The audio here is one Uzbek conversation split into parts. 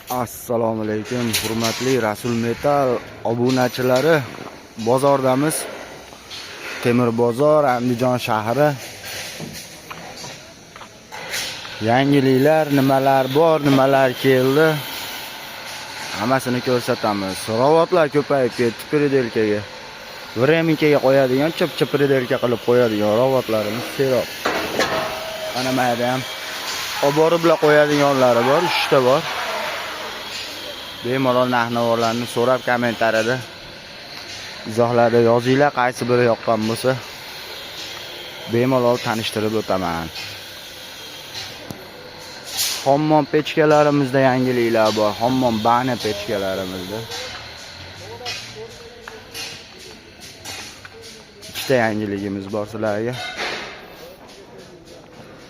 Assalomu alaykum, hurmatli Rasul Metal obunachilari. Bozordamiz. Temir bozor, Andijon shahri. Yangiliklar, nimalar bor, nimalar keldi? Hammasini ko'rsatamiz. Robotlar ko'payib ketdi переделка ga. Временка ga qo'yadigan, chip-chip переделка qilib qo'yadigan robotlarimiz serob. Mana mayda ham olib qo'yadiganlari bor, 3 ta bor. Bemalol narx-navolarni so'rab kommentariyada, izohlarda yozinglar, qaysi biri yoqqan bo'lsa, bemalol tanishtirib o'taman. Hammom pechkalarimizda yangiliklar bor. Hammom bani pechkalarimizda. Ikkita yangiligimiz bor sizlarga.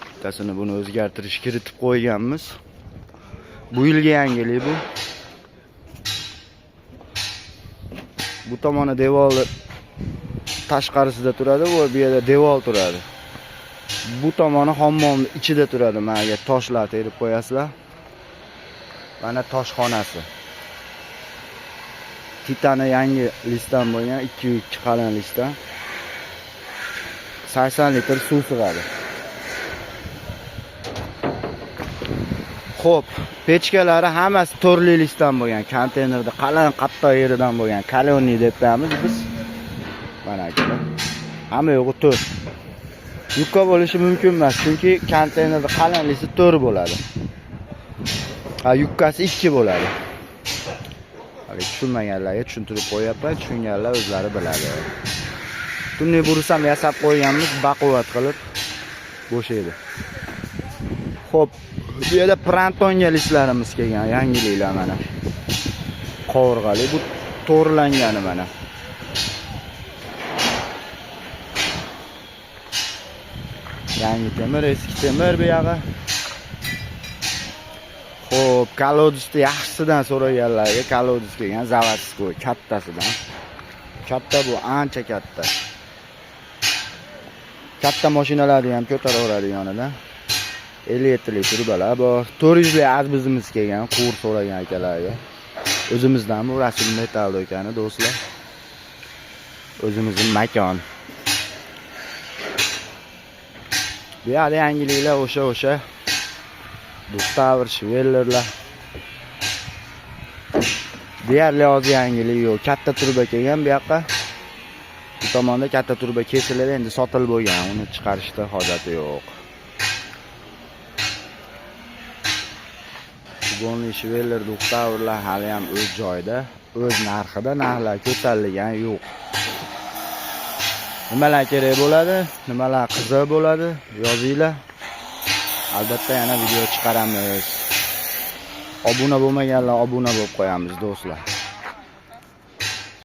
Bittasini buni o'zgartirish kiritib qo'yganmiz. Bu yilgi yangilik bu. Bu tomoni devorni tashqarisida turadi, bu yerda devor turadi. Bu tomoni hammomni ichida turadi. Mana yerga toshlar terib qo'yasizlar. Mana toshxonasi. Titani yangi listdan bo'lgan, 2-2 qalin listdan. 80 litr suv sig'adi. Xo'p, pechkalari hammasi to'rtli listdan bo'lgan, konteynerda qalin qattiq yeridan bo'lgan, koloniy deb qo'yamiz biz. Mana akalar. Hamma yo'g'i to'rt. Yukka bo'lishi mumkin emas, chunki konteynerda qalinligi 4 bo'ladi. Ha, yukkasi 2 bo'ladi. Hali tushunmaganlarga tushuntirib qo'yapman, tushunganlar o'zlari biladi. Tunni burus ham yasab qo'yganmiz, baquvvat qilib bo'shaydi. Xo'p, bu yerda prantonga listlarimiz kelgan, yangiliklar mana. Qovurg'ali, bu to'g'rilangani mana. Yangi temir, eski temir bu yog'i. Xo'p, kolodisni yaxshisidan so'raganlarga kolodis kelgan, заводской, kattasidan. Katta bu, ancha katta. Katta mashinalarni ham ko'taraveradi yonidan. 57 lik trubalar bor. 400 lik azbizimiz kelgan, quvur so'ragan akalarga. O'zimizdan bu Rasul Metal do'koni, do'stlar. O'zimizning makon. Bu yerda yangiliklar o'sha. Duxtavr, Schwellerlar. Deyarli hozir yangilik yo'q. Katta truba kelgan bu yoqqa. Bu tomonda katta truba kesilib endi sotilib bo'lgan, uni chiqarishda hojati yo'q. Gonli Schweller, Duxtavrlar hali ham o'z joyida, o'z narxida, narxlar ko'tarilgani yo'q. Nimalar kerak bo'ladi, nimalar qiziq bo'ladi, yozinglar. Albatta yana video chiqaramiz. Obuna bo'lmaganlar obuna bo'lib qo'yamiz, do'stlar.